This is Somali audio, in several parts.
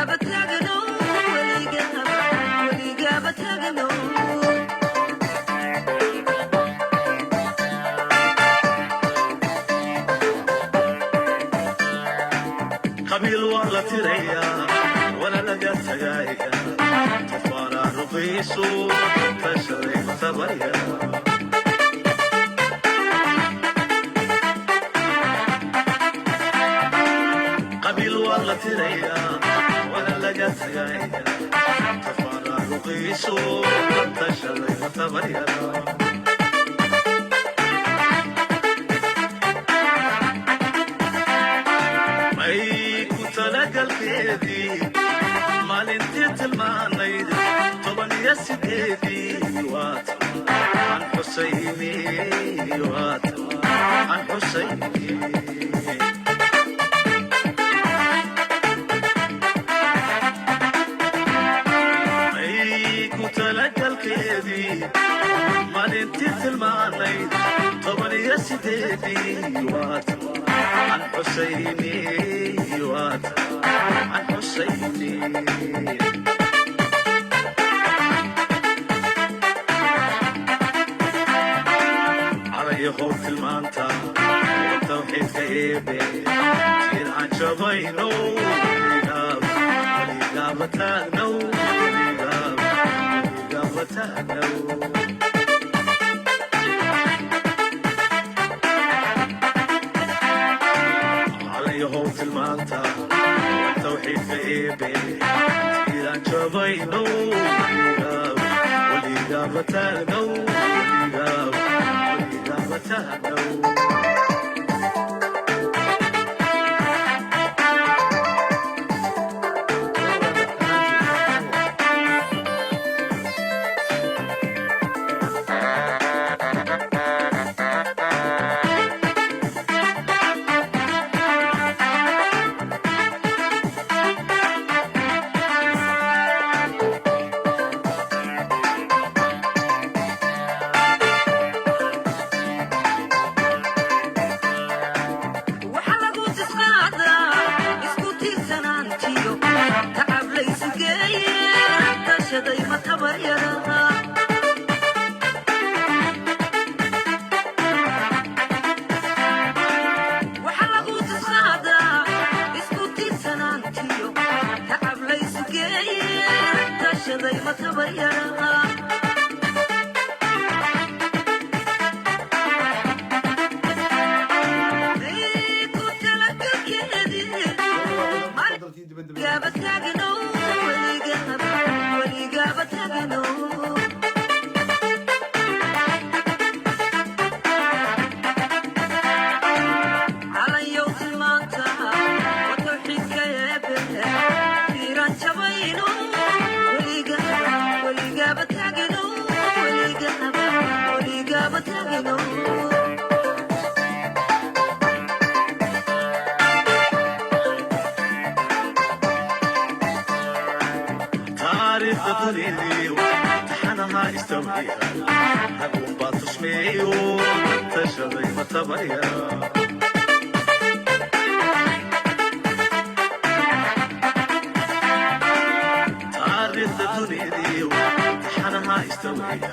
Weligaaba taagno, weligaaba, weligaaba taagno. Qabiil waa la tirayaa, wana laga tagaaya, tafaana ruqiisu tashaday matabaya. Qabiil waa la tirayaa, wana laga tagaaya, tafaana ruqiisu tashaday matabaya. May ku talagalkeedii maalintii tilmaanayd 18-dii waata aan xusayni, waata aan xusayni. May ku talagalkeedii maalintii tilmaanayd 18-dii waata aan xusayni, waata aan xusayni. Calayahow tilmaanta oo tawxiidka eebe tiir aan jabayno, weligaaba, weligaaba taagnow, weligaaba, weligaaba taagnow. Calayahow tilmaanta oo tawxiidka eebe tiir aan jabayno, weligaaba, weligaaba taagnow, weligaaba, weligaaba taagnow. Waxaa lagu tisqaadaa isku tiirsanaantiyo tacab laysu geeye, tashaday ma tabaryara. Waxaa lagu tisqaadaa isku tiirsanaantiyo tacab laysu geeye, tashaday ma tabaryara. Ku talagalkeedii Dalkii dibadda. Weligaaba taagno, weligaaba, weligaaba taagno. Calanyow tilmaanta oo tawxiidka eebe tiiraan jabayno, weligaaba, weligaaba taagno, weligaaba, weligaaba taagno. Taariikhda dunidiiw taxanaha istawxiya haguunbaa tusmeeyo tashaday matabaya. Taariikhda dunidiiw taxanaha istawxiya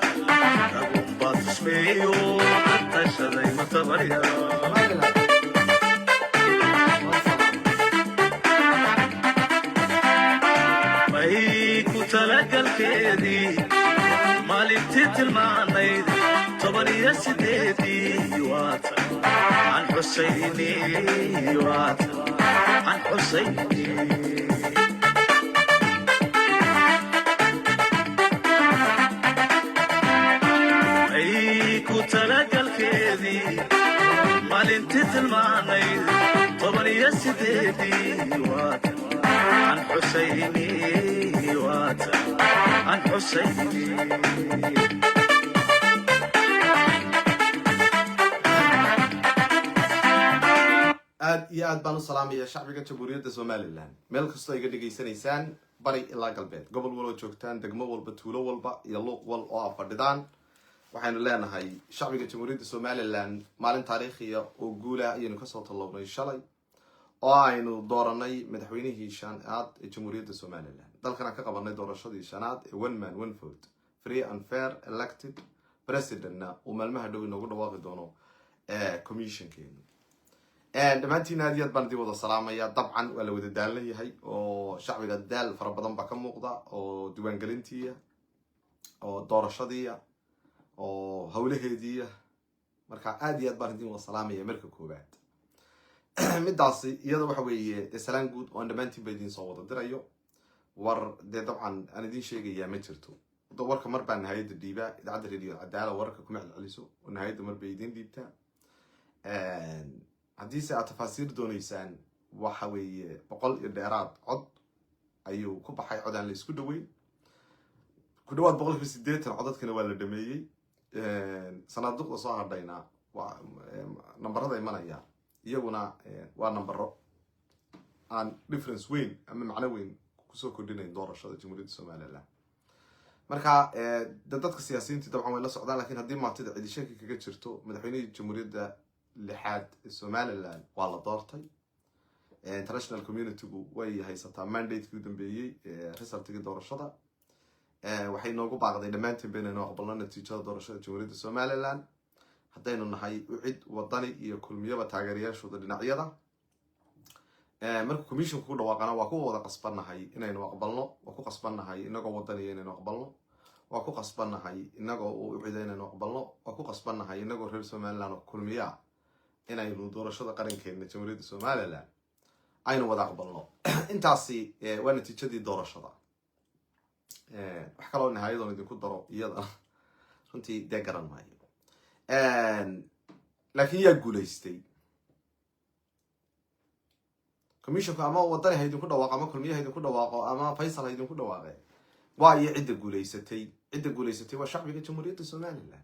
haguunbaa tusmeeyo tashaday matabaya. Somaliland waa salaam. May ku talagalkeedii maalintii tilmaanayd 18-dii waata aan xusayni, waata aan xusayni. Ay ku talagalkeedii maalintii tilmaanayd 18-dii waata aan xusayni, waata aan xusayni. Aad iyo aad baan u salaamaya shacbiga Jamhuuriyadda Somaliland meel kastoo iga dhegaysanaysaan, bari ilaa galbeed, gobol waloo joogtaan, degmo walba, tuulo walba iyo luuq wal oo a fadhidaan. Waxaynu leenahay shacbiga Jamhuuriyadda Somaliland, maalin taariikhiya oo guula ayaynu kasoo tallawnay shalay. Oo aynu dooranay madaxweynihii shanaad ee Jamhuuriyadda Somaliland. Dalkana ka qabanay doorashadii shanaad ee one man, one vote, free and fair elected presidentna uu maalmaha dhow inoogu dhawaaqi doono commissionkeenu. Dhammaantiin aad iyo aad baan idin wada salaamaya. Dabcan waa la wada daalan yahay oo shacbiga daal fara badan baa ka muuqda, oo diiwaangelintiiya, oo doorashadiiya, oo howlaheediiya. Marka aad iyo aad baan idin wada salaamaya. Marka koowaad midaasi iyada waxa weeye dee salaan guud oo aan dhammaantiin ba idiin soo wada dirayo. War dee dabcan aan idiin sheegayaa ma jirto. Warka mar baa nahayadda dhiibaa. Idaacadda Radio Cadaala wararka kuma celceliso oo nahayadda mar bay idiin dhiibtaa. Haddiise aad tafaasiir dooneysaan, waxa weeye 100 iyo dheeraad cod ayuu ku baxay, cod aan la isku dhaweyn. Ku dhawaad 80% codadkana waa la dhameeyey. Sanaaduuqda soo hadhayna waa nambarada imanaya, iyaguna waa nambaro aan difference weyn ama macno weyn kusoo kordhinayn doorashada Jamhuuriyadda Somaliland. Marka de dadka siyaasiyiintii dabcan way la socdaan, lakin haddii maantida cidi shaki kaga jirto, madaxweynihii Jamhuuriyadda lixaad ee Somaliland waa la doortay. International communitygu way haysataa mandatekii u dambeeyey, resultigii doorashada. Waxay noogu baaqday dhammaantiin baynaynu aqbalno natiijada doorashada Jamhuuriyadda Somaliland, haddaynu nahay UCID, Wadani iyo Kulmiyaba taageerayaashooda dhinacyada. Marka commissionka ku dhawaaqana waa ku wada qasbannahay inaynu aqbalno. Waa ku qasbannahay inagoo Wadaniya inaynu aqbalno, waa ku qasbannahay inagoo u UCIDa inaynu aqbalno, waa ku qasbannahay inagoo reer Somaliland oo Kulmiya inaynu doorashada qarankeena Jamhuuriyadda Somaliland aynu wada aqbalno. Intaasi waa natiijadii doorashada. Wax kaloo nihaayadoon idinku daro iyadana runtii dee garan maayo. Laakiin yaa guulaystay? Commissionku ama Wadani ha idinku dhawaaqo, ama Kulmiye ha idinku dhawaaqo, ama Faysal ha idinku dhawaaqe, waa iyo cidda guulaysatay. Cidda guulaysatay waa shacbiga Jamhuuriyadda Somaliland.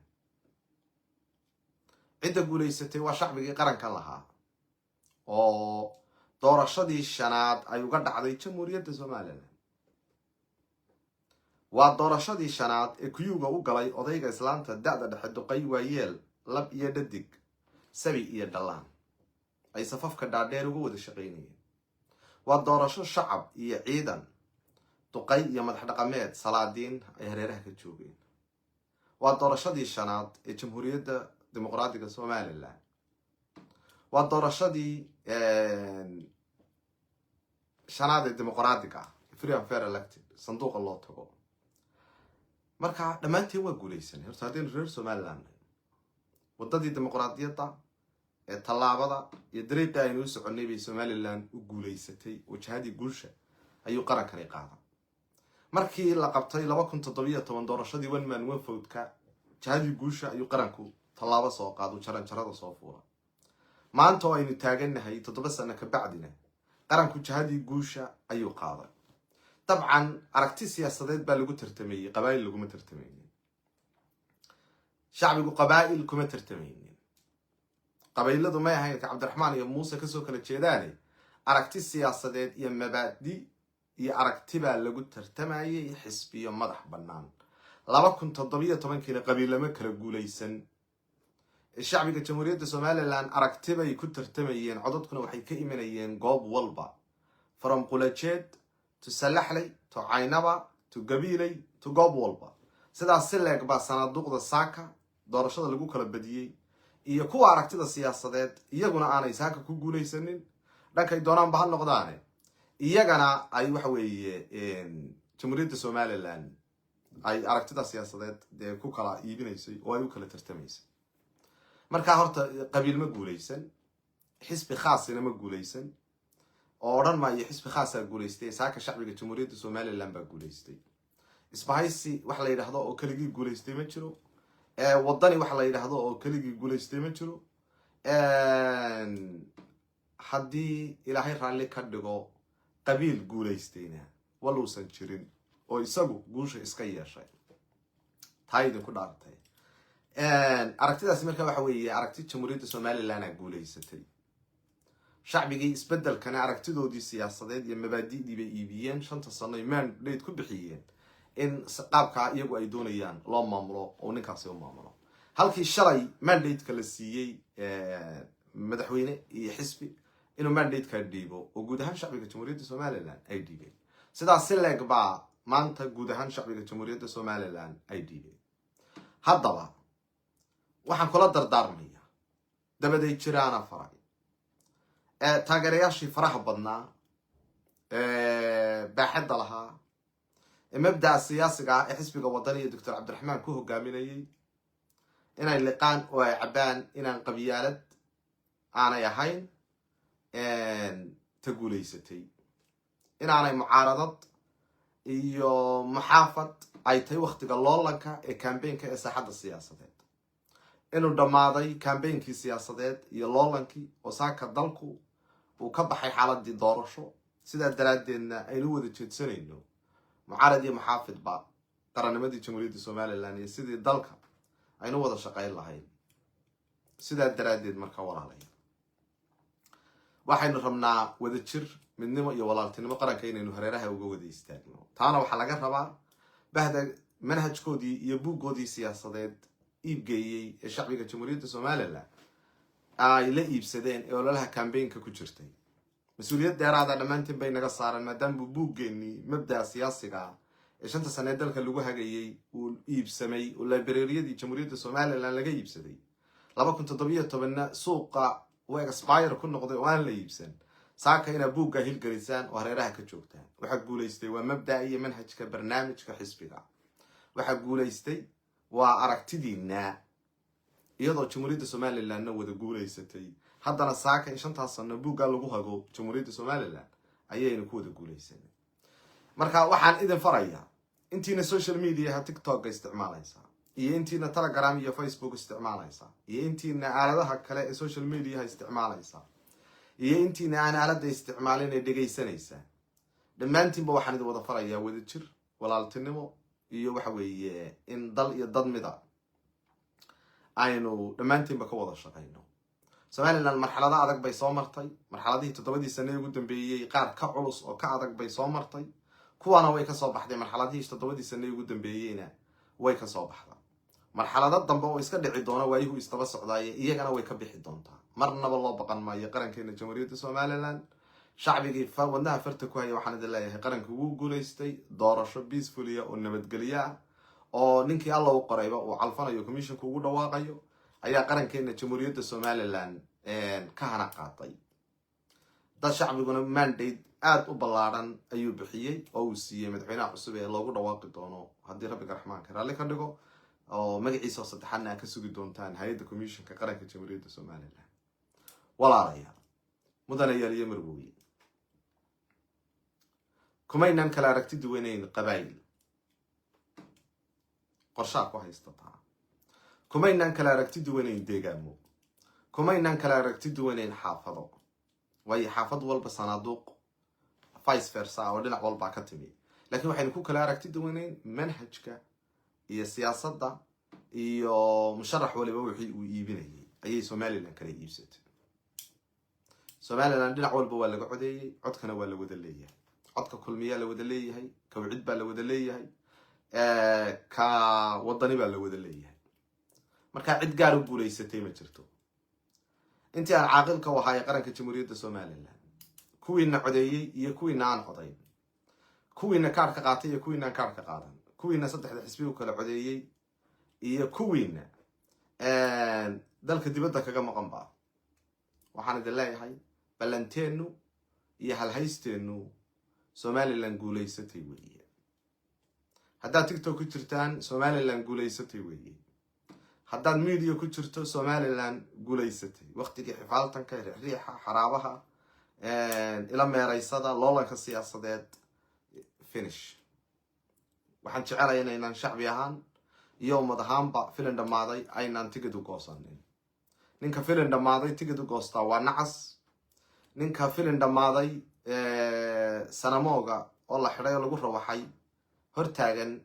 Cidda guulaysatay waa shacbigii qarankan lahaa, oo doorashadii shanaad ay uga dhacday Jamhuuriyadda Somaliland. Waa doorashadii shanaad ee kuyuga u galay odayga, islaanta, da-da dhexe, duqay, waayeel, lab iyo dhadig, sabi iyo dhallaan ay safafka dhaadheer uga wada shaqaynayeen. Waa doorasho shacab iyo ciidan, duqay iyo madax dhaqameed, salaadiin ay hareeraha ka joogeen. Waa doorashadii shanaad ee Jamhuuriyadda Dimuqraadiga Somaliland. Waa doorashadii shanaad ee dimuqraadiga ah, free and fair elected, sanduuqa loo tago. Marka dhammaanteen waa guulaysanay. Horta haddaynu reer Somaliland nahay, waddadii dimuqraadiyadda ee tallaabada iyo dariiqii aynu u soconnay bay Somaliland u guulaysatay. Wajahadii guusha ayuu qarankani qaaday. Markii la qabtay 2017 doorashadii one man, one vote-ka, jahadii guusha ayuu qaranku tallaabo soo qaado, jaranjarada soo fuula. Maanta oo aynu taagannahay 7 sano ka bacdina, qaranku jahadii guusha ayuu qaaday. Dabcan aragti siyaasadeed baa lagu tartamayey, qabaa'il laguma tartamaynin. Shacbigu qabaa'il kuma tartamaynin. Qabayladu may ahayn ka Cabdiraxmaan iyo Muuse kasoo kala jeedaane, aragti siyaasadeed iyo mabaadi iyo aragti baa lagu tartamayay, xisbiyo madax bannaan. 2017-kiina qabiilamo kala guulaysan. Shacbiga Jamhuuriyadda Somaliland aragti bay ku tartamayeen. Codadkuna waxay ka imanayeen goob walba, from Qulajeed to Salaxley to Caynaba to Gabiiley to goob walba. Sidaas si leeg baa sanaaduuqda saaka doorashada lagu kala badiyey iyo kuwa aragtida siyaasadeed iyaguna aanay saaka ku guulaysanin, dhankay doonaanba ha noqdaane, iyagana ay waxa weeye Jamhuuriyadda Somaliland ay aragtida siyaasadeed dee ku kala iibinaysay oo ay u kala tartamaysay. Markaa horta qabiil ma guulaysan, xisbi khaasina ma guulaysan, oo odhan maayo xisbi khaasaa guulaystay. Saaka shacbiga Jamhuuriyadda Somaliland baa guulaystay. Isbahaysi wax la yidhaahdo oo keligii guulaystay ma jiro. Wadani wax la yidhaahdo oo keligii guulaystay ma jiro. Haddii Ilaahay raalli ka dhigo, qabiil guulaystayna waluusan jirin oo isagu guusha iska yeeshay. Taa idinku dhaartay. Aragtidaasi marka waxa weeye aragti Jamhuuriyadda Somaliland a guulaysatay. Shacbigii isbeddelkana aragtidoodii siyaasadeed iyo mabaadi'dii bay iibiyeen. 5-ta sano ay mandate ku bixiyeen in qaabkaa iyagu ay doonayaan loo maamulo oo ninkaasi u maamulo, halkii shalay mandate-ka la siiyey madaxweyne iyo xisbi. Inuu mandate-ka dhiibo oo guud ahaan shacbiga Jamhuuriyadda Somaliland ay dhiibeen. Sidaas si leeg baa maanta guud ahaan shacbiga Jamhuuriyadda Somaliland ay dhiibeen. Haddaba waxaan kula dardaarmaya, dabaday jiraana faray, taageerayaashii faraha badnaa, baaxadda lahaa, ee mabda'a siyaasiga ah ee xisbiga Wadani iyo Doctor Cabdiraxmaan ku hogaaminayay, inay liqaan oo ay cabbaan inaan qabyaalad aanay ahayn ta guulaysatay, inaanay mucaaradad iyo muxaafad ay tahay waktiga loolanka ee campaign-ka ee saaxadda siyaasadeed, inuu dhammaaday campaign-kii siyaasadeed iyo loolankii, oo saaka dalku uu ka baxay xaaladii doorasho. Sidaa daraaddeedna aynu wada jeedsanayno, mucaarad iyo muxaafidba, qarannimadii Jamhuuriyadda Somaliland iyo sidii dalka aynu wada shaqayn lahayn. Sidaa daraaddeed marka, walaalaya, waxaynu rabnaa wada jir, midnimo iyo walaaltinimo qaranka inaynu hareeraha uga wada istaagno. Taana waxaa laga rabaa bahda manhajkoodii iyo buuggoodii siyaasadeed iibgeeyey ee shacbiga Jamhuuriyadda Somaliland ay la iibsadeen ee ololaha campaign-ka ku jirtay. Mas-uuliyad dheeraada dhammaantiin bay naga saaran, maadaama buuggeenii mabda'a siyaasiga ah ee 5ta sanee dalka lagu hagayay uu iibsamay oo library-yadii Jamhuuriyadda Somaliland laga iibsaday, 2017-na suuqa uu expire ku noqday oo aan la iibsan. Saaka inaad buugga hilgelisaan oo hareeraha ka joogtaan. Waxaa guulaystay waa mabda'a iyo manhajka barnaamijka xisbiga. Waxaa guulaystay waa aragtidiina. Iyadoo Jamhuuriyadda Somalilandna wada guulaysatay, haddana saaka in 5taas sano buuggaa lagu hago Jamhuuriyadda Somaliland ayaynu ku wada guulaysanay. Marka waxaan idin farayaa, intiina social media-ha TikTok-a isticmaalaysa iyo intiina Telegram iyo Facebook isticmaalaysa iyo intiina aaladaha kale ee social media-ha isticmaalaysa iyo intiina aan aaladda isticmaalin ee dhegaysanaysa, dhammaantiinba waxaan idin wada farayaa wada jir, walaaltinimo iyo waxa weeye in dal iyo dad mida aynu dhammaantiinba ka wada shaqayno. Somaliland marxalado adag bay soo martay. Marxaladihii 7dii sane ugu dambeeyey qaar ka culus oo ka adag bay soo martay, kuwaana way kasoo baxday. Marxaladihii 7dii sane ugu dambeeyeyna way kasoo baxda. Marxalado dambe oo iska dhici doona, waayuhu isdaba socdaaye, iyagana way ka bixi doontaa. Marnaba loo baqan maayo qarankeena Jamhuuriyadda Somaliland. Shacbigii wadnaha farta ku haya, waxaan idin leeyahay qaranka wuu guulaystay. Doorasho peaceful-iya oo nabadgelyo ah oo ninkii Alla u qorayba uu calfanayo, commission-ku ugu dhawaaqayo, ayaa qarankeena Jamhuuriyadda Somaliland ka hana qaaday. Dad shacbiguna mandate aada u ballaadhan ayuu bixiyey oo uu siiyey madaxweynaha cusub ee loogu dhawaaqi doono, haddii Rabbiga Raxmaanka raalli ka dhigo, oo magaciisa oo saddexaadna aad ka sugi doontaan hay-adda commission-ka qaranka Jamhuuriyadda Somaliland. Walaalayaal, mudanayaal iyo marwooye, kumaynaan kala aragti duwanayn qabaayil qorshaa ku haystataa, kumaynaan kala aragti duwanayn deegaamo, kumaynaan kala aragti duwanayn xaafado, waayo xaafad walba sanaaduuq vice versa oo dhinac walbaa ka timi. Laakiin waxaynu ku kala aragti duwanayn manhajka iyo siyaasadda iyo musharax waliba wixii uu iibinayay ayay Somaliland kala iibsatay. Somaliland dhinac walba waa laga codeeyey, codkana waa la wada leeyahay. Codka Kulmiyaa la wada leeyahay, ka UCID baa la wada leeyahay, ka Wadani baa la wada leeyahay. Marka cid gaar u guulaysatay ma jirto. Intii aan caaqilka u ahaayee qaranka Jamhuuriyadda Somaliland, kuwiina codeeyey iyo kuwiina aan codayn, kuwiina kaarhka qaatay iyo kuwiina aan kaarhka qaadan, kuwiina saddexda xisbi u kala codeeyey iyo kuwiina dalka dibadda kaga maqan ba, waxaan idin leeyahay ballanteennu iyo halhaysteennu Somaliland guulaysatay weeye. Haddaad TikTok ku jirtaan, Somaliland guulaysatay weeye. Haddaad media ku jirto, Somaliland guulaysatay. Waqtigii xifaaltanka, riixriixa, xaraabaha, ila meeraysada, loolanka siyaasadeed finish. Waxaan jecelaya inaynaan shacbi ahaan iyo ummad ahaanba filin dhammaaday aynaan tigid u goosanin. Ninka filin dhammaaday tigid u goostaa waa nacas. Ninka filin dhammaaday sanamooga oo la xidhay oo lagu rawaxay hor taagan,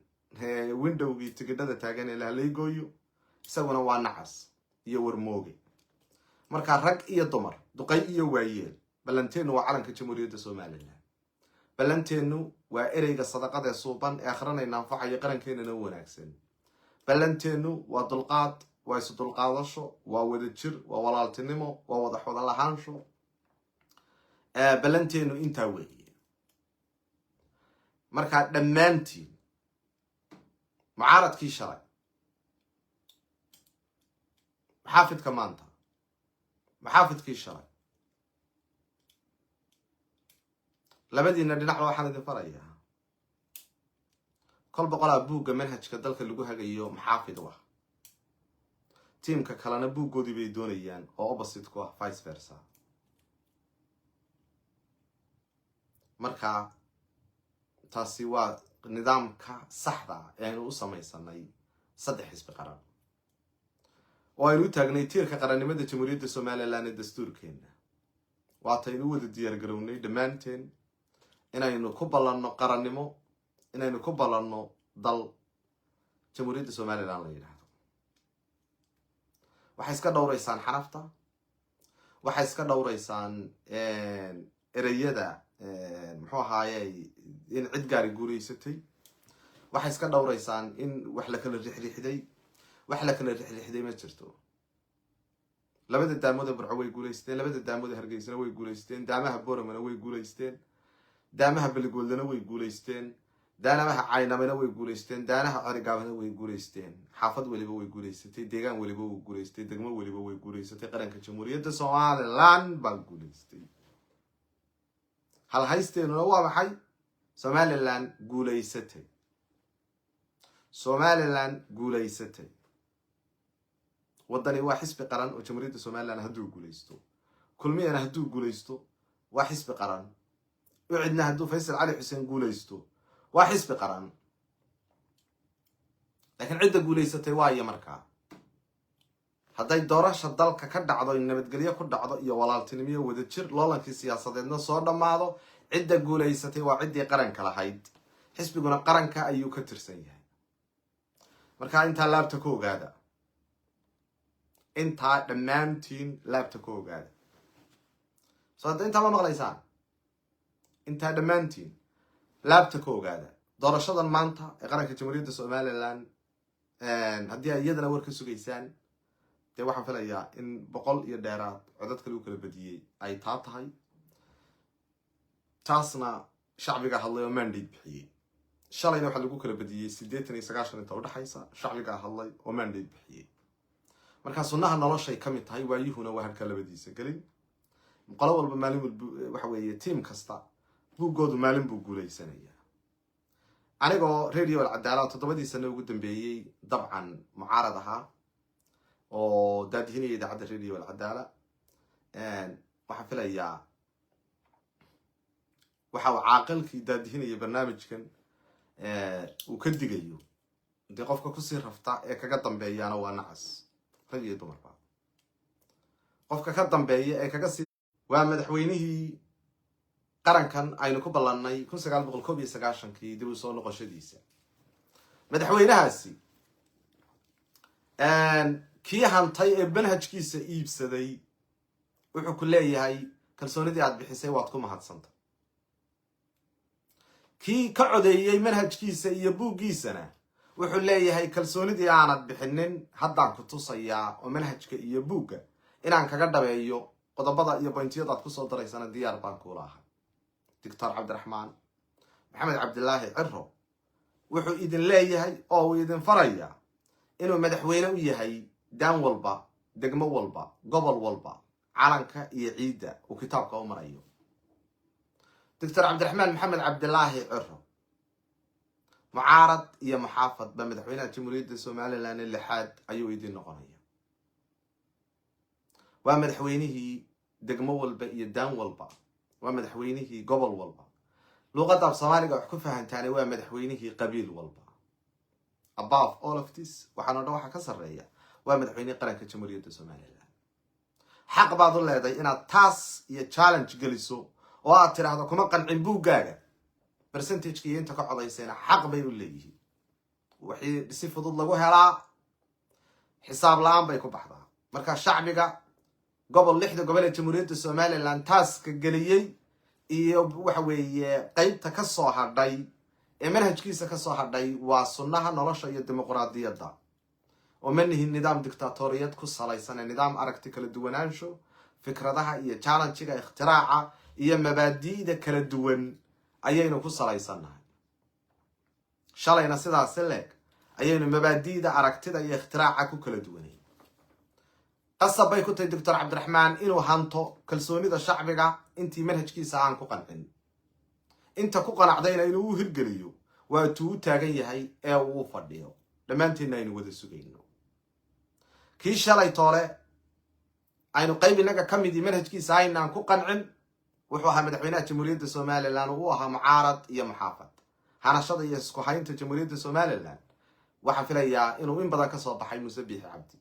window-gii tigidhada taagan ee lahalay gooyo, isaguna waa nacas iyo warmooge. Marka rag iyo dumar, duqay iyo waayeel, ballanteennu waa calanka Jamhuuriyadda Somaliland. Ballanteennu waa ereyga sadaqadee suuban ee akhrinayna anfacaya, qarankeenana u wanaagsan. Ballanteennu waa dulqaad, waa isu dulqaadasho, waa wadajir, waa walaaltinimo, waa wada wada lahaansho. Ballanteenu intaa weeye. Markaa dhammaantiin, mucaaradkii shalay, maxaafidka maanta, maxaafidkii shalay, labadiina dhinacba waxaan idin farayaa, kol boqolaa buugga manhajka dalka lagu hagayo maxaafid u ah, tiimka kalena buuggoodii bay doonayaan oo opposite ku ah, vice versa. Marka taasi waa nidaamka saxda ah ee aynu u samaysanay saddex xisbi qaran oo aynu u taagnay tiirka qarannimada Jamhuuriyadda Somaliland ee dastuurkeenna. Waataynu u wada diyaargarownay dhammaanteen inaynu ku ballanno qarannimo, inaynu ku ballanno dal Jamhuuriyadda Somaliland la yidhaahdo. Waxay iska dhowraysaan xanafta, waxay iska dhowraysaan ereyada, muxuu ahaaye, in cid gaari guuraysatay. Waxay iska dhowraysaan in wax la kala rixrixday. Wax la kala rixrixday ma jirto. Labada daamood ee Burco way guulaysteen, labada daamood ee Hargeysana way guulaysteen, daamaha Boramana way guulaysteen, daamaha Beligoodlana way guulaysteen, daanamaha Caynamana way guulaysteen, daanaha Cerigaabana way guulaysteen. Xaafad weliba way guulaysatay, deegaan weliba wuu guulaystay, degmo weliba way guulaysatay. Qaranka Jamhuuriyadda Somaliland baa guulaystay. Halhaysteenuna waa maxay? Somaliland guulaysatay, Somaliland guulaysatay. Waddani waa xisbi qaran oo Jamhuuriyadda Somaliland hadduu guulaysto, Kulmiyana hadduu guulaysto waa xisbi qaran, Ucidna hadduu Faysal Cali Xuseen guulaysto waa xisbi qaran. Laakiin cidda guulaysatay waa iyo markaa hadday doorasha dalka ka dhacdo, nabadgelyo ku dhacdo iyo walaaltinimiyo wadajir, loolankii siyaasadeedna soo dhammaado, cidda guulaysatay waa ciddii qaranka lahayd. Xisbiguna qaranka ayuu ka tirsan yahay. Marka intaa laabta ku ogaada, intaa dhammaantiin laabta ku ogaada. So hadda intaa ma maqlaysaan? Intaa dhammaantiin laabta ku ogaada. Doorashadan maanta ee qaranka Jamhuuriyadda Somaliland, haddii ay iyadana war ka sugaysaan, dee waxaan filayaa in 100 iyo dheeraad codadka lagu kala badiyey ay taa tahay. Taasna shacbiga hadlay oo mandate bixiyey. Shalayna waxaa lagu kala badiyey 80 iyo 90 inta udhexaysa. Shacbigaa hadlay oo mandate bixiyey. Marka sunnaha noloshay ka mid tahay, waayuhuna waa harka labadiisa gelin. Qolo walba maalin walba, waxa weeye, tiim kasta buuggoodu maalin buu guulaysanayaa. Anigoo Radio Alcadaala 7dii sano ugu dambeeyey dabcan mucaarad ahaa oo daadihinaya idaacadda Radio Alcadaala, waxaan filayaa waxa uu caaqilkii daadihinaya barnaamijkan uu ka digayo. Dee qofka kusii rafta ee kaga dambeeyaana waa nacas, rag iyo dumarba. Qofka ka dambeeya ee kaga sii waa madaxweynihii qarankan aynu ku ballannay 1991kii dib u soo noqoshadiisa. Madaxweynahaasi kii hantay ee manhajkiisa iibsaday wuxuu ku leeyahay: "Kalsoonidii aad bixisay waad ku mahadsantay." Kii ka codeeyey manhajkiisa iyo buuggiisana wuxuu leeyahay: "Kalsoonidii aanad bixinin haddaan ku tusayaa oo manhajka iyo buugga inaan kaga dhabeeyo, qodobada iyo pointiyada aad kusoo daraysana diyaar baan kuula ahay." Doctor Cabdiraxmaan Maxamed Cabdilaahi Ciro wuxuu idin leeyahay oo uu idin farayaa inuu madaxweyne u yahay daan walba, degmo walba, gobol walba, calanka iyo ciidda uu kitaabka u marayo. Doctor Cabdiraxmaan Maxamed Cabdilaahi Ciro, mucaarad iyo muxaafad ba, madaxweynaha Jamhuuriyadda Somaliland lixaad ayuu idin noqonaya. Waa madaxweynihii degmo walba iyo daan walba, waa madaxweynihii gobol walba. Luuqadda af Soomaaliga wax ku fahantaane, waa madaxweynihii qabiil walba. Above all of this, waxaan o dhan waxaa ka sarreeya, waa madaxweynihii qaranka Jamhuuriyadda Somaliland. Xaq baad u leedahay inaad taas iyo challenge geliso oo aad tidhaahdo: "Kuma qancin buuggaaga." Percentageka iyo inta ka codaysayna xaq bay u leeyihiin. Wixii si fudud lagu helaa xisaab la-aan bay ku baxdaa. Marka shacbiga gobol, lixda gobol ee Jamhuuriyadda Somaliland taaska geliyey iyo waxa weeye qeybta ka soo hadhay ee manhajkiisa ka soo hadhay, waa sunnaha nolosha iyo dimuqraadiyadda, oo ma nihin nidaam dictatoriyad ku salaysan ee nidaam aragti kala duwanaansho, fikradaha iyo challengega, ikhtiraaca. Iyo mabaadi'da kala duwan ayaynu ku salaysannahay. Shalayna sidaasi leeg ayaynu mabaadi'da, aragtida iyo ikhtiraaca ku kala duwanay. Qasab bay ku tahay Doctor Cabdiraxmaan inuu hanto kalsoonida shacbiga intii manhajkiisa aan ku qancin. Inta ku qanacdayna inuu u hirgeliyo waa tuu u taagan yahay ee uu u fadhiyo. Dhammaanteenna aynu wada sugayno. Kii shalay toole aynu qayb innaga ka midii manhajkiisa aynaan ku qancin, wuxuu ahaa madaxweynaha Jamhuuriyadda Somaliland. Uu ahaa mucaarad iyo muxaafad. Hanashada iyo isku haynta Jamhuuriyadda Somaliland waxaan filayaa inuu in badan ka soo baxay Muuse Biixi Cabdi,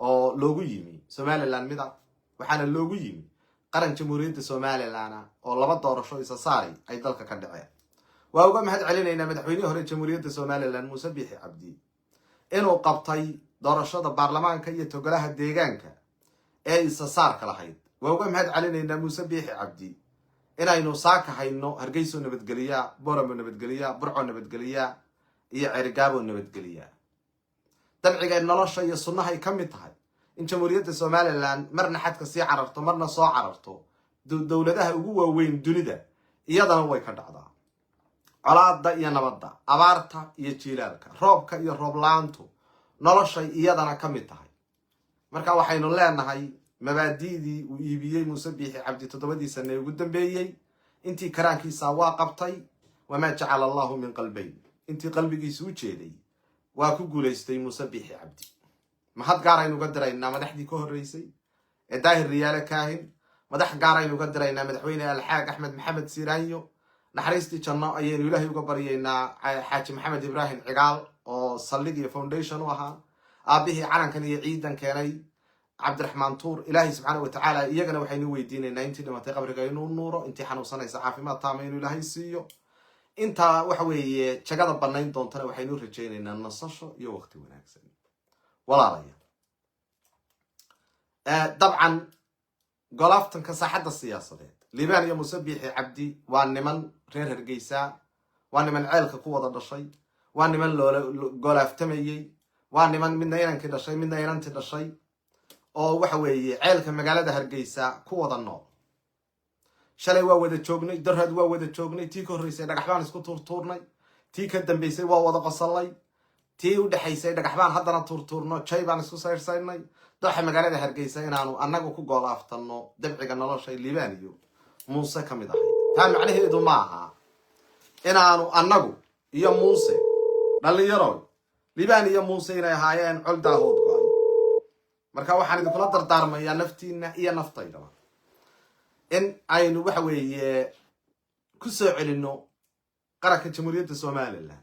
oo loogu yimi Somaliland mida. Waxaana loogu yimi qaran Jamhuuriyadda Somaliland oo laba doorasho isa saaray ay dalka ka dhaceen. Waa uga mahad celinaynaa madaxweynihii hore Jamhuuriyadda Somaliland, Muuse Biixi Cabdi, inuu qabtay doorashada baarlamaanka iyo togolaha deegaanka ee isa saarka lahayd. Waa uga mahad celinaynaa Muuse Biixi Cabdi inaynu saaka hayno Hargeyso nabadgeliya, Boramo nabadgeliya, Burco nabadgeliya iyo Cerigaabo nabadgeliya. Dabciga nolosha iyo sunnahay ka mid tahay in Jamhuuriyadda Somaliland marna xadka sii cararto, marna soo cararto. Dowladaha ugu waaweyn dunida iyadana way ka dhacdaa. Colaada iyo nabadda, abaarta iyo jiilaalka, roobka iyo roob la-aantu noloshay iyadana ka mid tahay. Marka waxaynu leenahay, mabaadi'dii uu iibiyey Muuse Biixi Cabdi 7dii sane ugu dambeeyey, intii karaankiisa waa qabtay. Wamaa jacala Allahu min qalbayn, intii qalbigiisa u jeeday waa ku guulaystay Muuse Biixi Cabdi. Mahad gaar aynu uga diraynaa madaxdii ka horreysay ee Daahir Riyaale Kaahin. Madax gaar aynu uga diraynaa madaxweyne Alxaag Axmed Maxamed Siiraanyo. Naxariistii janno ayaynu Ilaahay uga baryaynaa Xaaji Maxamed Ibraahim Cigaal oo saldhig iyo foundation u ahaa aabbihii calankan iyo ciidan keenay, Cabdiraxmaan Tuur. Ilaahay subxaana wa tacaala iyagana waxaynu weydiinaynaa intii dhimatay qabriga inuu nuuro, intii xanuunsanaysa caafimaad taama inuu Ilaahay siiyo, intaa waxa weeye jagada banayn doontana waxaynu rajaynaynaa nasasho iyo waqti wanaagsan. Walaalayaal, dabcan golaaftanka saaxadda siyaasadeed, Liibaan iyo Muuse Biixi Cabdi waa niman reer Hargeysa, waa niman ceelka ku wada dhashay, waa niman loola golaaftamayey, waa niman midna inankii dhashay, midna inantii dhashay, oo waxa weeye ceelka magaalada Hargeysa ku wada nool. Shalay waa wada joognay, darad waa wada joognay, tii ka horreysay dhagax baan isku tuurtuurnay, tii ka dambeysay waa wada qosallay, tii u dhexaysay dhagax baan haddana tuurtuurno, jay baan isku sayrsaynay. Dooxa magaalada Hargeysa inaanu annagu ku goolaaftanno dabciga nolosha Liibaan iyo Muuse ka mid ahay. Taa macnaheedu ma aha inaanu annagu iyo Muuse, dhallinyaroy, Liibaan iyo Muuse inay ahaayeen col daahood go-ay. Marka waxaan idinkula dardaarmayaa naftiina iyo naftaydaba in aynu waxa weeye ku soo celinno qaranka Jamhuuriyadda Somaliland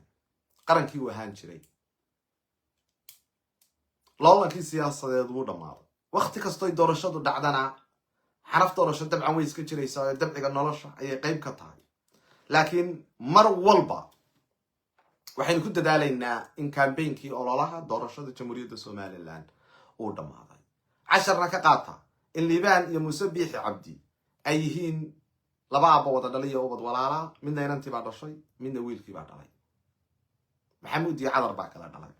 qarankii uu ahaan jiray. Loolankii siyaasadeed wuu dhammaaday. Wakti kastoy doorashadu dhacdana xaraf doorasho dabcan way iska jiraysaa oo dabciga nolosha ayay qayb ka tahay, laakiin mar walba waxaynu ku dadaalaynaa in campaignkii ololaha doorashada Jamhuuriyadda Somaliland uu dhammaaday. Casharna ka qaata in Liibaan iyo Muuse Biixi Cabdi ay yihiin laba aabba wada dhalay iyo ubad walaalaa. Midna inantii baa dhashay, midna wiilkii baa dhalay. Maxamuud iyo Cadar baa kala dhalay.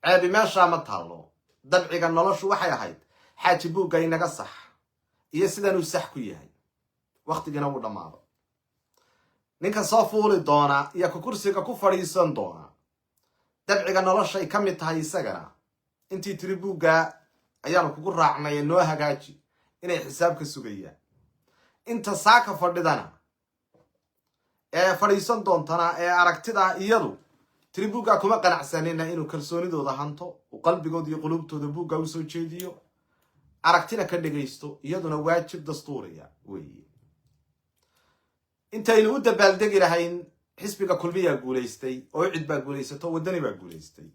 Ceebi meeshaa ma taallo. Dabciga noloshu waxay ahayd xaaji buugga inaga sax iyo sidanuu sax ku yahay. Waktigina wuu dhammaado. Ninka soo fuuli doona iyo ka kursiga ku fadhiisan doona, dabciga noloshay ka mid tahay isagana intii tiri buugga ayaanu kugu raacnay ee noo hagaaji inay xisaab ka sugayaan. Inta saaka fadhidana ee fadhiisan doontana ee aragtida iyadu tiri buuggaa kuma qanacsanina, inuu kalsoonidooda hanto, uu qalbigooda iyo quluubtooda buugga usoo jeediyo, aragtina ka dhegaysto, iyaduna waajib dastuuriya weeye. Intaynu u dabaaldegi lahayn xisbiga Kulmiyaa guulaystay oo cid baa guulaysato, Waddani baa guulaystay,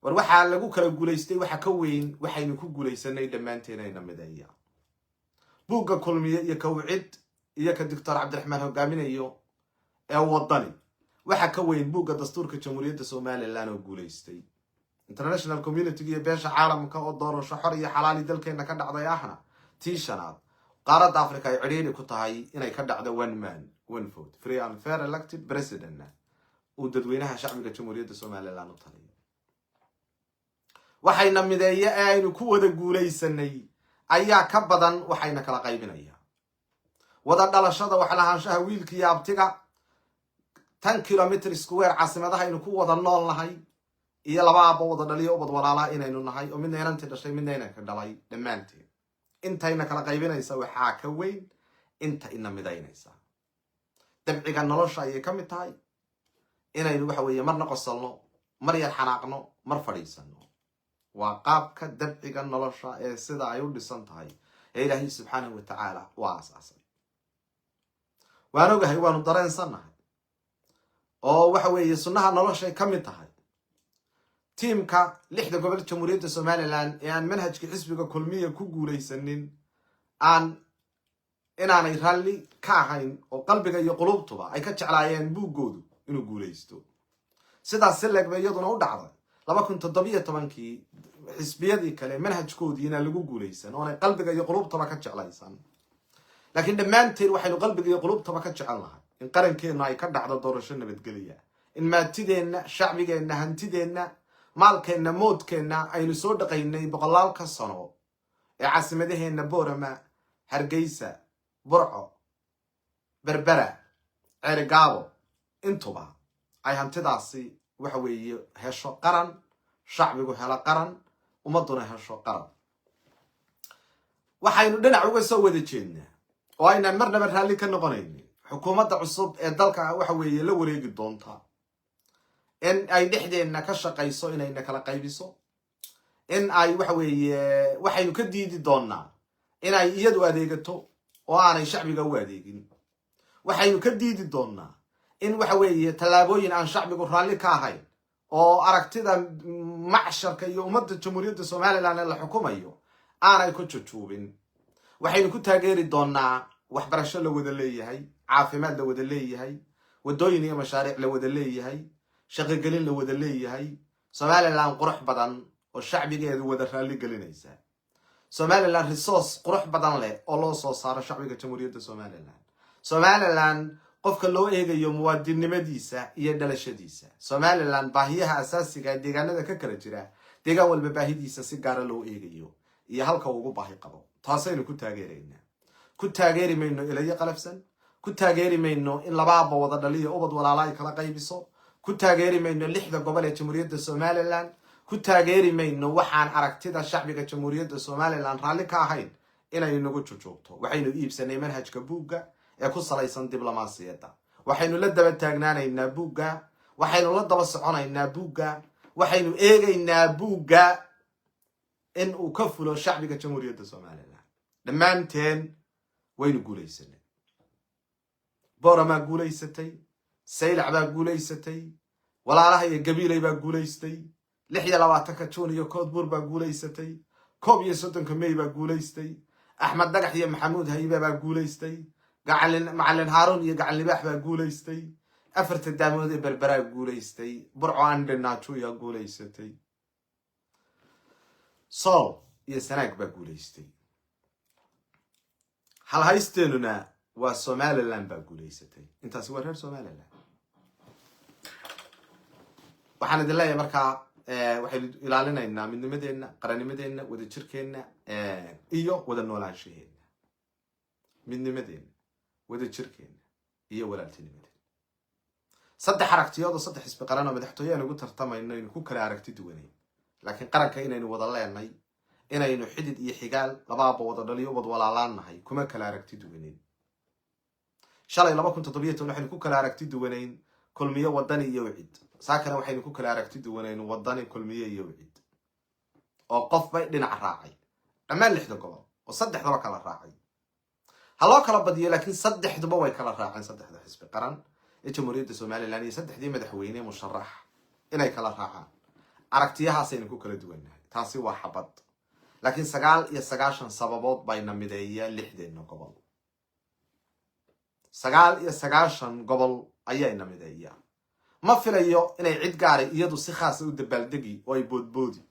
war waxaa lagu kala guulaystay waxa ka weyn waxaynu ku guulaysanay dhammaanteen ayna mideeya. Buugga Kulmiye iyo ka Wicid iyo ka Doctor Cabdiraxmaan hogaaminayo ee Waddani waxa ka weyn buugga dastuurka Jamhuuriyadda Somaliland oo guulaystay, international community iyo beesha caalamka oo doorasho xor iyo xalaali dalkeena ka dhacday, ahna tii shanaad qaaradda Africa ay cidhiidhi ku tahay inay ka dhacdo one man, one vote, free and fair elected presidentna uu dadweynaha shacbiga Jamhuuriyadda Somaliland u taliyo. Waxayna mideeye ee aynu ku wada guulaysanay Ayaa ka badan waxayna kala qaybinaya. Wada dhalashada, wax lahaanshaha wiilka iyo abtiga, 10 kilometer square caasimadaha aynu ku wada nool nahay, iyo laba aabbo wada dhaliyo ubad walaalaha inaynu nahay, oo midna inantii dhashay, midna inanka dhalay, dhammaanteed intayna kala qaybinaysa waxaa ka weyn inta ina midaynaysa. Dabciga nolosha ayay ka mid tahay inaynu, waxa weeye, marna qosolno, mar yar xanaaqno, mar fadhiisano. Waa qaabka dabciga nolosha ee sida ay u dhisan tahay ee Ilaahay subxaanahu wa tacaala waa aasaasay. Waan ogahay, waanu dareensannahay, oo waxa weeye sunnaha noloshay ka mid tahay. Tiimka lixda gobol Jamhuuriyadda Somaliland ee aan manhajka xisbiga Kulmiya ku guulaysanin, aan inaanay ralli ka ahayn oo qalbiga iyo qulubtuba ay ka jeclaayeen buuggoodu inuu guulaysto. Sidaas si legba iyaduna u dhacday 2017-kii xisbiyadii kale manhajkoodii inaan lagu guulaysan, oonay qalbiga iyo qulubtaba ka jeclaysan. Laakiin dhammaanteen waxaynu qalbiga iyo qulubtaba ka jecel nahay in qarankeennu ay ka dhacdo doorasho nabadgelya, in maatideenna, shacbigeenna, hantideenna, maalkeenna, moodkeenna aynu soo dhaqaynay boqolaalka sano ee caasimadaheenna Boorama, Hargeysa, Burco, Berbera, Ceerigaabo, intuba ay hantidaasi, waxa weeye, hesho qaran, shacbigu helo qaran, ummadduna hesho qaran. Waxaynu dhinac uga soo wada jeednaa oo aynaan marnaba raalli ka noqonaynin xukuumadda cusub ee dalka, waxa weeye, la wareegi doonta in ay dhexdeenna ka shaqayso inayna kala qaybiso. In ay, waxa weeye, waxaynu ka diidi doonnaa inay iyadu adeegato oo aanay shacbiga u adeegin. Waxaynu ka diidi doonnaa in, waxa weeye, tallaabooyin aan shacbigu raalli ka ahayn oo aragtida macsharka iyo ummadda Jamhuuriyadda Somaliland ee la xukumayo aanay ku jujuubin. Waxaynu ku taageeri doonnaa waxbarasho la wada leeyahay, caafimaad la wada leeyahay, waddooyin iyo mashaariic la wada leeyahay, shaqogelin la wada leeyahay, Somaliland qurux badan oo shacbigeedu wada raalli gelinaysa, Somaliland resource qurux badan leh oo loo soo saaro shacbiga Jamhuuriyadda Somaliland, Somaliland qofka loo eegayo muwaadinnimadiisa iyo dhalashadiisa, Somaliland baahiyaha asaasiga ee deegaanada ka kala jira, deegaan walba baahidiisa si gaara loo eegayo iyo halka ugu baahi qabo. Taasaynu ku taageeraynaa. Ku taageeri mayno ilayo qalafsan. Ku taageeri mayno in labaaba wada dhaliyo ubad walaala ay kala qaybiso. Ku taageeri mayno lixda gobol ee Jamhuuriyadda Somaliland. Ku taageeri mayno waxaan aragtida shacbiga Jamhuuriyadda Somaliland raalli ka ahayn inay nagu jujuubto. Waxaynu iibsanay manhajka buugga ee ku salaysan diblomaasiyadda. Waxaynu la daba taagnaanaynaa buugga, waxaynu la daba soconaynaa buugga, waxaynu eegaynaa buugga in uu ka fulo shacbiga Jamhuuriyadda Somaliland. Dhammaanteen waynu guulaysanay. Booramaa guulaysatay, Saylac baa guulaysatay, walaalaha iyo Gabiilay baa guulaystay, 26-ka Juun iyo Koodbuur baa guulaysatay, 31-ka Mey baa guulaystay, Axmed Dhagax iyo Maxamuud Hayibe baa guulaystay, Macalin Haaruun iyo Gacan Libaax baa guulaystay, afarta daamood ee Berberaa guulaystay, Burco andhenaajuyaa guulaysatay, Sool iyo Sanaag baa guulaystay. Halhaysteenuna waa Somaliland baa guulaysatay. Intaasi waa reer Somaliland. Waxaan idin leeyahay markaa, waxaynu ilaalinaynaa midnimadeenna, qarannimadeenna, wadajirkeenna iyo wada noolaanshaheenna. Midnimadeenna, wadajirkeenna iyo walaaltinimadeenna. Saddex aragtiyood oo saddex xisbi qaran oo madaxtooye aan ugu tartamayno aynu ku kala aragti duwanayn, laakiin qaranka inaynu wada leenay, inaynu xidid iyo xigaal, labaaba wada dhaliyo ubad walaalaan nahay, kuma kala aragti duwanayn. Shalay 2017 waxaynu ku kala aragti duwanayn Kulmiyo, Wadani iyo Wicid. Saakana waxaynu ku kala aragti duwanayn Wadani, Kulmiye iyo Wicid, oo qof bay dhinac raacay dhammaan lixda gobol, oo saddexdaba kala raacay. Ha loo kala badiyo, laakiin saddexduba way kala raaceen saddexda xisbi qaran ee Jamhuuriyadda Somaliland iyo saddexdii madaxweyne musharax inay kala raacaan. Aragtiyahaasaynu ku kala duwannahay. Taasi waa xabad, laakiin 99 sababood bayna mideeya lixdeenna gobol. 99 gobol ayayna mideeya. Ma filayo inay cid gaaray iyadu si khaasa u dabaaldegi oo ay boodboodi,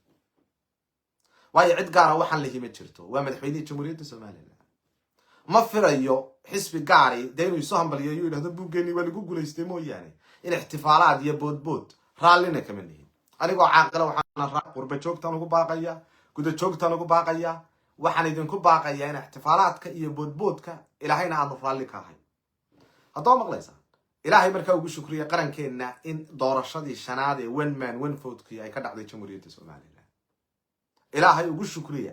waayo cid gaara waxaan la hima jirto. Waa madaxweynihii Jamhuuriyadda Somaliland. Ma filayo xisbi gaari dee inuu isu hambaliyo, yuu yidhahdo buuggeennii waa lagu guulaystay mooyaane, in ixtifaalaad iyo boodbood raallina kama nihin. Anigoo caaqila waxaana qurba joogtaan ugu baaqaya, guda joogtaan ugu baaqaya. Waxaan idinku baaqayaa in ixtifaalaadka iyo boodboodka Ilaahayna aanu raalli ka ahay. Haddaba maqlaysaan, Ilaahay markaa ugu shukriya qarankeenna in doorashadii shanaad ee one man one votekii ay ka dhacday Jamhuuriyadda Somaliland. Ilaahay ugu shukriya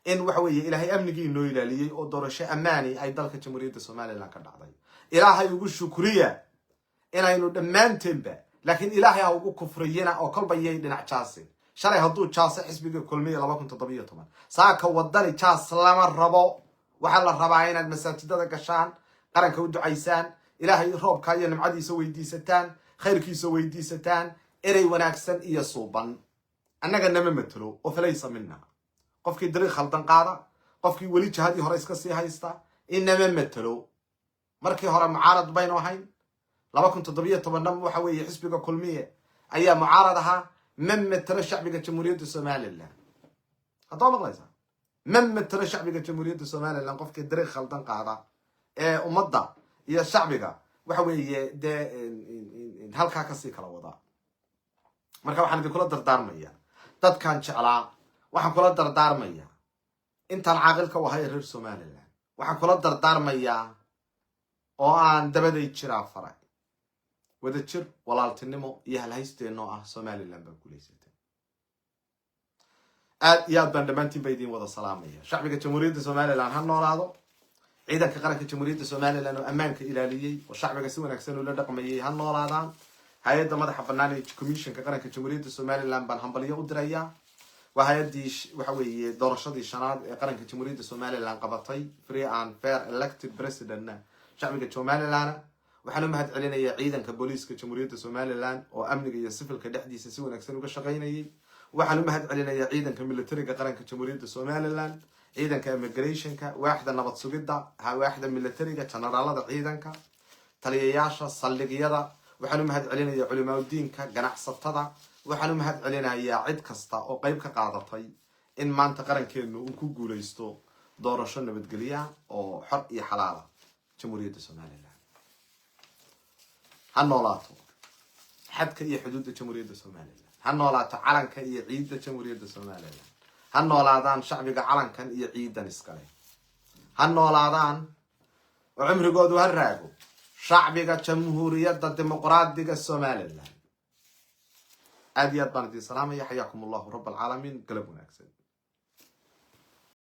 in waxa weeye Ilaahay amnigii inoo ilaaliyey oo doorasho ammaani ay dalka Jamhuuriyadda Somaliland ka dhacday. Ilaahay ugu shukriya inaynu dhammaanteenba, laakiin Ilaahay ha ugu kufriyina oo kolba yay dhinac jaasin. Shalay hadduu jaaso xisbiga Kulmiya 2017, saaka Wadani jaas lama rabo. Waxaa la rabaa inaad masaajidada gashaan, qaranka u ducaysaan, Ilaahay roobka iyo nimcadiisa weydiisataan, khayrkiisa weydiisataan, erey wanaagsan iyo suuban. Annaga nama matelo oo falaysa mina qofkii dariiq khaldan qaada, qofkii weli jihadii hore iska sii haysta inama matelo. Markii hore mucaarad baynu ahayn, 2017-na waxa weeye xisbiga Kulmiye ayaa mucaarad ahaa. Ma matelo shacbiga Jamhuuriyadda Somaliland. Haddaba maqlaysaa, ma matelo shacbiga Jamhuuriyadda Somaliland qofkii dariiq khaldan qaada ee ummadda iyo shacbiga waxa weeye dee halkaa kasii kala wadaa. Marka waxaan idinkula dardaarmaya dadkan jeclaa, waxaan kula dardaarmayaa intaan caaqilka u ahay reer Somaliland, waxaan kula dardaarmayaa oo aan dabaday jiraa faray wada jir, walaaltinimo iyo halhaysteenoo ah Somaliland baa guulaysatay. Aad iyo aad baan dhammaantiin ba idiin wada salaamaya. Shacbiga Jamhuuriyadda Somaliland ha noolaado. Ciidanka qaranka Jamhuuriyadda Somaliland oo ammaanka ilaaliyey oo shacbiga si wanaagsan ula dhaqmayay ha noolaadaan. Hay-adda madaxa bannaan ee Commissionka qaranka Jamhuuriyadda Somaliland baan hambalyo u dirayaa. Waa hay-addii waxa weeye doorashadii shanaad ee qaranka Jamhuuriyadda Somaliland qabatay, free and fair elected presidentna shacbiga Somaliland. Waxaan u mahad celinayaa ciidanka booliiska Jamhuuriyadda Somaliland oo amniga iyo sifilka dhexdiisa si wanaagsan uga shaqaynayay. Waxaan u mahad celinayaa ciidanka militariga qaranka Jamhuuriyadda Somaliland, ciidanka immigrationka, waaxda nabad sugidda, waaxda militariga, generaalada ciidanka, taliyayaasha saldhigyada. Waxaan u mahad celinayaa culimaadudiinka, ganacsatada. Waxaan u mahad celinayaa cid kasta oo qeyb ka qaadatay in maanta qarankeenu uu ku guuleysto doorasho nabadgelya oo xor iyo xalaala. Jamhuuriyadda Somaliland ha noolaato. Xadka iyo xuduudda Jamhuuriyadda Somaliland ha noolaato. Calanka iyo ciidda Jamhuuriyadda Somaliland ha noolaadaan. Shacbiga calankan iyo ciidan iskale ha noolaadaan oo cumrigoodu ha raago, shacbiga Jamhuuriyadda Dimuqraadiga Somaliland. Aad iyo aad baan idin salaamaya. Xayaakum Allahu rab alcaalamiin. Galab wanaagsan.